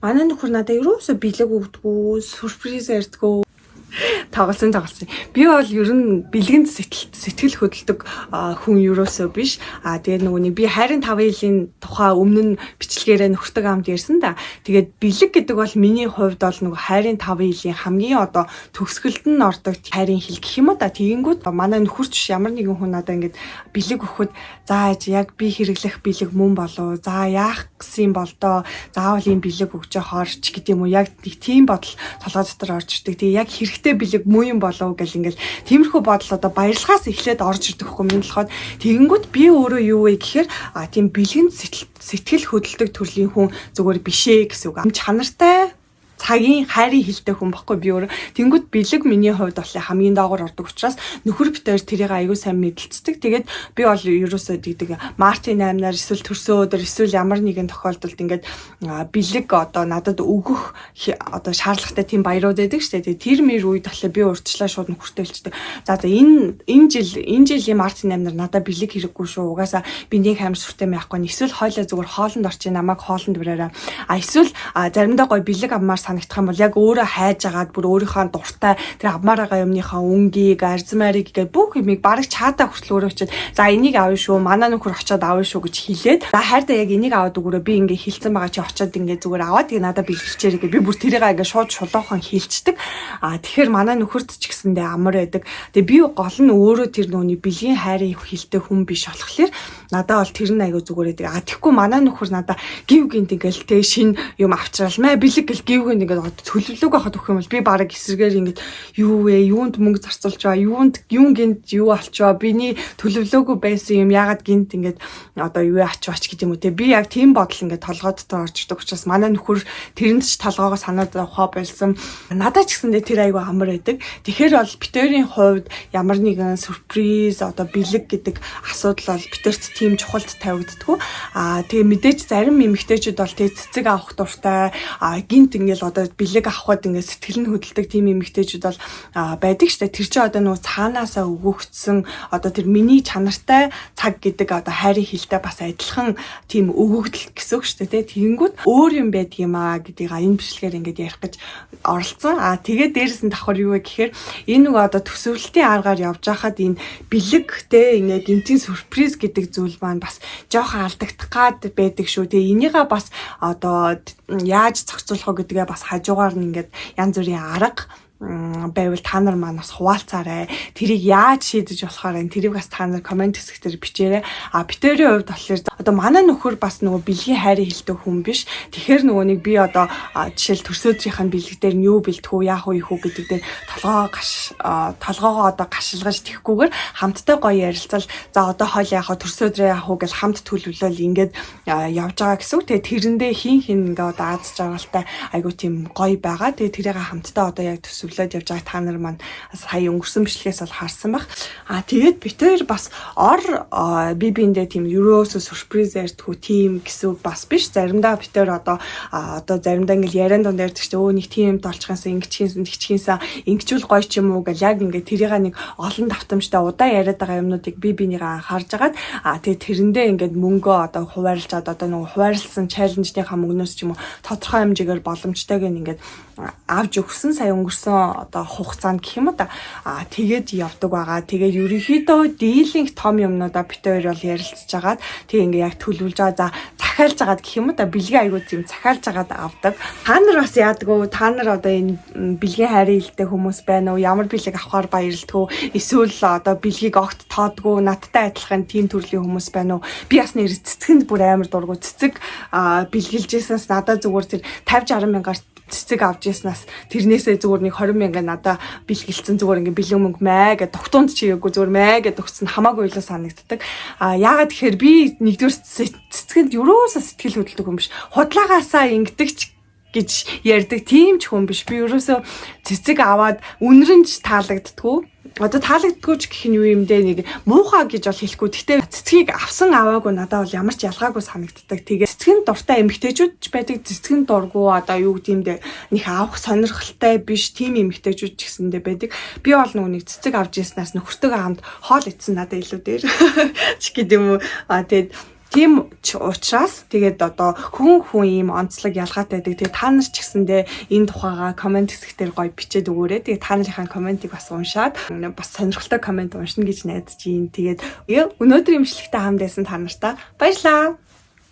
Манай нөхөр надад ерөөсөө бэлэг өгдөггүй, surprise ярьдгүү. Тоглосон, тоглосон. Би бол ер нь бэлгэнд сэтгэл хөдөлдөг хүн ерөөсөө биш. А тэгээд нөгөө нэг би хайрын 5 жилийн тухай өмнө нь бичлэгээрээ нөхөртөө хамт ярьсан да. Тэгээд бэлэг гэдэг бол миний хувьд бол нөгөө хайрын 5 жилийн хамгийн одоо төгсгөлд нь ордог хайрын хэл гэх юм уу да. Тэгэнгүүт манай нөхөрч ямар нэгэн хүн надад ингээд бэлэг өгөхөд, за яг би хэрэглэх бэлэг мөн болов. За, яах гэсэн юм бол доо, заавал ийм бэлэг өгч явахаар ч гэдэг юм уу. Яг нэг тийм бодол толгой дотор орж ирдэг. Тэгээ яг хэрэгтэй бэлэг муу юм болов гэл ингээл тиймэрхүү бодол одоо баярлахаас эхлээд орж ирдэг хөхгүй миний толгойд. Тэгэнгүүт би өөрөө юу вэ гэхээр тийм бэлгэнд сэтгэл хөдөлдөг төрлийн хүн зүгээр бишээ гэсэн үг. Чанартай цагийн хайрын хэлтэй хүн баггүй би өөрөө. Тэнгүүд бэлэг миний хувьд бол хамгийн доогоор ордог учраас нөхөр бид хоёр тэрийг аягүй сайн мэдлцдэг. Тэгээд би бол ерөөсөө тэгдэг, Мартын 8-наар эсвэл төрсөн өдөр, эсвэл ямар нэгэн тохиолдолд ингээд бэлэг одоо надад өгөх одоо шаардлагатай тийм баярууд байдаг шүү дээ. Тэгээд тэр мэр үед болохоор би урьдчилаа шууд нөхөртөө хэлчихдэг. За, энэ жилийн Мартын 8-наар надад бэлэг хэрэггүй шүү. Угаасаа би нэг амар сүртэй байхгүй. Эсвэл хойлоо зүгээр хоолнд орчих, намайг хоолнд бүрээрээ. А эсвэл заримдаа гой бэлэг авмаар санагдах юм бол яг өөрөө хайж агаад, бүр өөрийнхөө дуртай тэр авмаар байгаа юмныхаа өнгийг, арзмарыг гээд бүх юмыг бараг чаатаа хүртэл өөрөө очиад, за, энийг авна шүү, манай нөхөр очиад авна шүү гэж хэлээд, за, хайртай, яг энийг аваад өгөөрэй, би ингээ хэлсэн байгаа, чи очиад ингээ зүгээр аваад тэгээ надад бэлгэлчээрэй гэ би бүр тэрийг ингээ шууд шулуухан хэлцдэг. А тэгэхээр манай нөхөрт ч гэсэндээ амар байдаг. Тэгээ би гол нь өөрөө тэр нөөний бэлгийн хайрын хэлтэй хүн биш болохоор надад бол тэр нь айгу зүгээр байдаг. А тэгэхгүй манай нөхөр надаа гів гинт ингээл те шин юм авчрал мэ бэлэг гэл гів гинт ингээд төлөвлөөг байхад өгөх юм бол би бараг эсрэгээр ингээд юу вэ, юунд мөнгө зарцуулж байгаа, юунд юун гинт юу алчваа, биний төлөвлөөгүй байсан юм ягаад гинт ингээд одоо юу ачваач гэдэг юм уу те. Би яг тийм бодол ингээд толгой дотор орж ирдэг учраас манай нөхөр тэрэнд ч толгоогоо санаад явахаа болсон. Надад ч гэсэндээ тэр айгу амар байдаг. Тэгэхээр бол бид хоёрын хувьд ямар нэгэн surprise, одоо бэлэг гэдэг асуудал бол бид хоёрт тийм чухалд тавигддаггүй. Аа, тэгээ мэдээж зарим эмэгтэйчүүд бол тэгээ цэцэг авах дуртай, а гинт ингээл одоо бэлэг авахад ингээд сэтгэл нь хөдөлдөг тийм эмэгтэйчүүд бол байдаг штэ. Тэр чинь одоо нөгөө цаанаасаа өгөгдсөн одоо тэр миний чанартай цаг гэдэг одоо хайрын хэлтэй бас адилхан тийм өгөгдөл гэсэн үг штэ, тий. Тэгэнгүүт өөр юм байдаг юм аа гэдгийг энэ бичлэгээр ингээд ярих гэж оролцсон. А тэгээд дээрэс нь давхар юу вэ гэхээр энэ нөгөө одоо төсөвлөлтийн аргаар явж байхад энэ бэлэг те ингээд гинтийн surprise гэдэг зүйл маань бас жоохон алдагдах гад байдаг шүү. Тэгээ энийгээ бас одоо яаж зохицуулах вэ гэдгээ бас хажуугаар нь ингээд янз бүрийн арга байвал та нар маань бас хуваалцаарай. Тэрийг яаж шийдэж болохоор энэ тэрийг бас та нар comment хэсгээр бичээрэй. А бид хоёрын хувьд болохоор одоо манай нөхөр бас нөгөө бэлгийн хайрын хэлтэй хүн биш. Тэгэхээр нөгөө нэг би одоо жишээл төрсөн өдрийнх нь бэлэг дээр нь юу бэлдэх үү, яах вэ, юу гэдэг дээр толгоо гаш толгоогоо одоо гашилгаж тэхгүйгээр хамтдаа гоё ярилцал, за, одоо хойл яах вэ, төрсөн өдрөө яах вэ гэл хамт төлөвлөл ингээд явж байгаа гэсэн үг. Тэгээ тэрэндээ хин хин ингээ одоо аз жаргалтай айгу тийм гоё байгаа. Тэгээ тэрийг хамтдаа одоо яг төсөвлөд явж байгаа та нар маань сая өнгөрсөн бичлэгээс бол харсан баг. А тэгээд бид хоёр бас ор би биэндээ тийм ерөөсөө surprise ярьдгүү тийм гэсэн үг бас биш. Заримдаа бид хоёр одоо заримдаа ингээл яриан дунд ярьдаг чинь өө нэг тийм юм толчихсан, ингэчихсэн, тэгчихсэн, ингэчүүл гоё ч юм уу гэл яг ингээ тэрийг нэг олон давтамжтай удаа яриад байгаа юмнуудыг би бинийгаа анхаарж агаад, а тэгээд тэрэндээ ингээд мөнгөө одоо хуваарлжаад, одоо нөгөө хуваарлсан challenge-ийнхаа мөнгнөөс ч юм уу тодорхой хэмжээгээр боломжтойг ингээд авч өгсөн сая өнгөрсөн одоо хугацаанд гэх юм уу да. А тэгээд явдаг байгаа. Тэгээд ерөнхийдөө дийлэнх том юмнуудаа бид хоёр бол ярилцж агаад, тэг ингээ яг төлөвлөж байгаа. За, захиалж агаад гэх юм уу да, бэлгийн айгуу тийм захиалж агаад авдаг. Та нар бас яадаг уу? Та нар одоо энэ бэлгийн хайрын хэлтэй хүмүүс байна уу? Ямар бэлэг авахар баярлдаг уу? Эсвэл одоо бэлгийг огт тоодгүй, надтай адилхан тийм төрлийн хүмүүс байна уу? Би бас нэр цэцгэнд бүр амар дургу, цэцэг бэлгэлжсэнс надад зүгээр тэр 50 60 мянгаар цэцэг авч яснаас тэрнээсээ зүгээр нэг 20 мянган надаа бэлгэлцэн, зүгээр ингээ бэлэн мөнгө маа гэж тогтуунд чигээгүй, зүгээр маа гэж өгсөн хамаагүй л санагддаг. А яагаад тэгэхээр би нэгдүгээр цэцгэнд ерөөсөө сэтгэл хөдлөдөг хүн биш. Худлаагаасаа ингэдэгч гэж ярьдаг тийм ч хүн биш. Би ерөөсөө цэцэг аваад үнэрэнч таалагддггүй, одоо таалагддаггүй ч гэх нь юу юм бэ, нэг муухай гэж бол хэлэхгүй. Гэхдээ цэцгийг авсан аваагүй надад бол ямар ч ялгаагүй санагддаг. Тэгээ цэцгэн дуртай эмэгтэйчүүд ч байдаг. Цэцгэн дургу, одоо юу гэдэг юм бэ, нэг авах сонирхолтой биш тийм эмэгтэйчүүд ч гэсэндээ байдаг. Би бол нөгөө нэг цэцэг авч ирснээс нөхөртөөгөө хамт хоол идсэн надад илүү дээр ч гэдэг юм уу. А тэгээд Тийм ч учраас тэгээд одоо хүн хүн ийм онцлог ялгаатай байдаг. Тэгээд та нар ч гэсэндээ энэ тухайгаа comment хэсгээр гоё бичээд өгөөрэй. Тэгээд та нарынхаа comment ыг бас уншаад, бас сонирхолтой comment уншина гэж найдаж байна. Тэгээд өнөөдрийн бичлэгтэй хамт байсан та нартай баярлалаа.